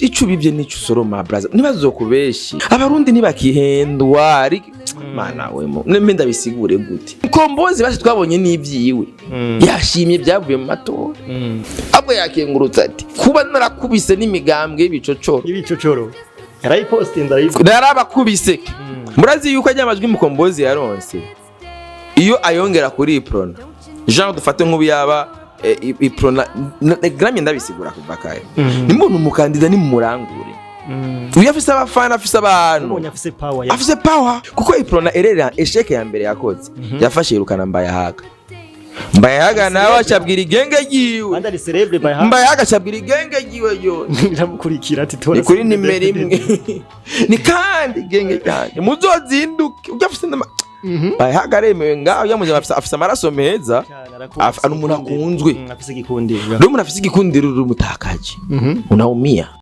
Ico ubivye nico usoroma, braza. Ntibazokubeshe, Abarundi ntibakihendwa. Mana we, nembe ndabisigure gute? Mukombozi basi twabonye n'ivyiwe, yashimye byavuye mu matora, ahubwo yakengurutse ati kuba narakubise n'imigambwe y'ibicocoro. Ibicocoro yarayipostinze, arayivuga. Narabakubise. Murazi yuko ajya amajwi Mukombozi yaronse, iyo ayongera kuri Uprona, Jean, dufate nk'ubu yaba Uprona gramye, ndabisigura kuva kare, nimuntu umukandida nimumurangure, uyu afise abafana, afise abantu. Ubonye afise power ya Afise power, kuko Uprona erera échec ya mbere yakoze, yafashe yirukana Mbayahaga. Mbayahaga nawe acabwira igenge ryiwe. Kandi ari celebre by heart. Mbayahaga acabwira igenge ryiwe ryose. Iramukurikira ati tora. Ni kuri nimero imwe, ni kandi igenge ryanje muzozinduke. Ujya afise Mbayahaga aremewe ngaho yamuze, afise amaraso meza. Ari umuntu akunzwe. Afise igikundiro. Rero umuntu afise igikundiro, urumutakaje, unaumia.